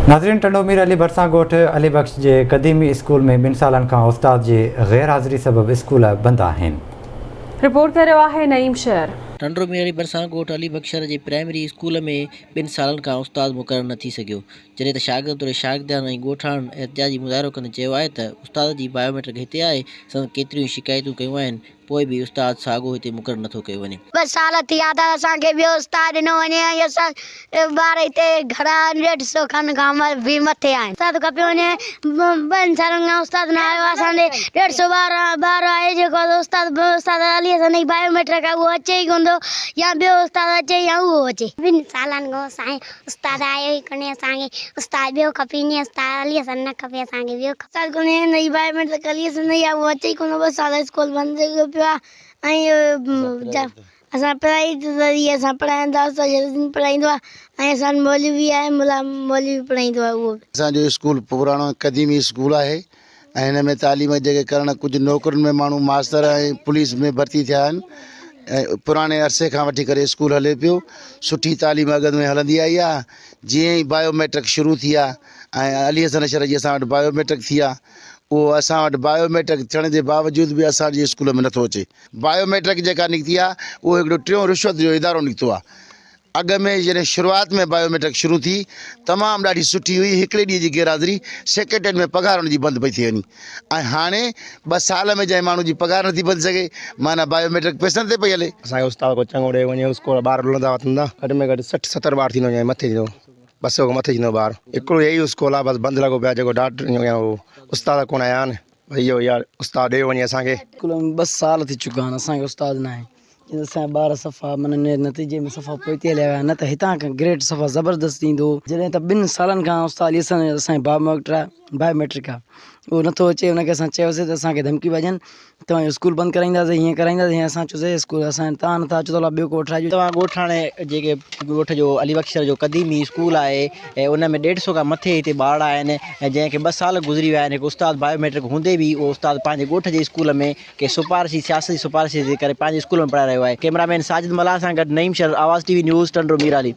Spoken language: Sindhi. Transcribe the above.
ناظرين ٽنڊو مير علي ڀرسان ڳوٺ علي بخش جي قديمي اسڪول ۾ ٻن سالن کان استاد جي غير حاضري سبب اسڪول بند آهن. رپورٽ ڪري رهيو آهي نعيم شهر. ٽنڊو مير علي ڀرسان ڳوٺ علي بخش شھر جي پرائمري اسڪول ۾ ٻن سالن کان استاد مقرر نه ٿي سگهيو جڏهن ته شاگردن توڙي شاگردياڻين ۽ ڳوٺاڻن احتجاجي مظاهرو ڪندي چيو آهي ته استاد جي بايوميٽرڪ هتي آهي سندن ڪيتريون ئي شڪايتون ڪيون آهن پوء به استاد ساڳو هتي مقرر نٿو ڪيو وڃي. ٻه سال ٿيا ته اسان کي ٻيو استاد ڏنو وڃي ۽ اسان ٻار هتي گهڻا آهن ڏيڍ سو کن کان به مٿي آهن. استاد کپيو وڃي ٻن سالن کان استاد نه آيو آهي اسان ڏي ڏيڍ سو ٻار ٻار آهي جيڪو استاد استاد علي حسن جي بايو ميٽرڪ آهي اهو اچي ئي ڪونه ٿو يا ٻيو استاد اچي يا اهو اچي. ٻن سالن کان سائين استاد آيو ئي ڪونهي اسان کي استاد ٻيو کپي وڃي استاد علي حسن نه کپي اسان کي ٻيو کپي. استاد ڪونهي هن جي بايو ميٽرڪ علي حسن جي آهي اهو اچي ئي ڪونه ٻه سال اسڪول بند ٿي پيو آهي ۽ اسان پڙهائي جي ذريعي اسان پڙهائيندا استاد شرف پڙهائيندو آهي ۽ اسان وٽ مولوي به آهي ملا مولوي به پڙهائيندو آهي اهو به. اسان جو اسڪول پراڻو ۽ قديمي اسڪول آهي ۽ هن ۾ تعليم جيڪي ڪرڻ ڪجهه نوڪرين ۾ ماڻهو ماستر ۽ پوليس ۾ ڀرتي ٿيا آهن ۽ پراڻي عرصي کان وٺي ڪري اسڪول هلي پيو سٺي تعليم اڳ ۾ هلندي آئي آهي جيئن ئي بايو ميٽرڪ شروع ٿي آهي ۽ علي حسن شر جي اسان وٽ بايو ميٽرڪ ٿي آهي اهو اسان وٽ بايو ميٽرڪ ٿيڻ جي باوجود به اسان جي اسڪول ۾ نٿو اچي بايو ميٽرڪ جيڪا نڪتي آهي اهو هڪڙو ٽيون رشوت جو ادارو نڪتو آهي. اڳ ۾ جڏهن شروعات ۾ بايو ميٽرڪ شروع ٿي تمام ڏاڍي سٺي هئي هڪڙي ڏينهن جي غير حاضري سيڪريٽريٽ ۾ پگهار ان جي بند پئي ٿي وڃي ۽ هاڻي ٻه سال ۾ جنهن ماڻهو جي پگهار نٿي بند سگهي معنيٰ بايو ميٽرڪ پئسن تي پئي هلي. اسان کي استاد ڪو چڱو ڏئي وڃي اسڪول ٻار رلندا وتندا گهٽ ۾ گهٽ 60 70 ٻار ٿيندو يا مٿي ٿيندو 200 کان مٿي ٿيندو ٻار هڪڙو هي ئي اسڪول آهي بس بند لڳو پيو آهي جيڪو ڊاڪٽر يا هو استاد ڪونه آيا آهن. ڀئي اهو يار استاد ڏيو وڃي اسان کي. اسڪول ۾ ٻه سال ٿي چڪا آهن اسان کي استاد ناهي جنهن اسان جا ٻار صفا من نتيجي ۾ صفا پوئتي هليا ويا نه ته هتان کان گريڊ صفا زبردست ايندو هو جڏهن ته ٻن سالن کان استاد علي حسن اسان جي باء ميٽرڪ آهي اهو نٿو اچي ان کي اسان چيوسي ته اسان کي ڌمڪي پيا ڏين توهان جو اسڪول بند ڪرائينداسين هيئن ڪرائينداسين هيئن اسان چيوسين اسڪول اسان توهان نٿا اچو ته ٻيو ڪو وٺرائجو. توهان ڳوٺاڻي جيڪي ڳوٺ جو علي بخش شھر جو قديمي اسڪول آهي ۽ ان ۾ ڏيڍ سو کان مٿي هتي ٻارڙا آهن ۽ جنهن کي ٻه سال گذري ويا آهن هڪ استاد بايو ميٽرڪ هوندي به اهو استاد پنهنجي ڳوٺ جي اسڪول ۾ ڪي سپارشي سياستي سپارشي جي ڪري پنهنجي اسڪول ۾ پڙهائي رهيو آهي ڪئميرا مين ساجد ملاح سان گڏ نعيم شھر آواز ٽي وي نيوز ٽنڊو ميرعلي.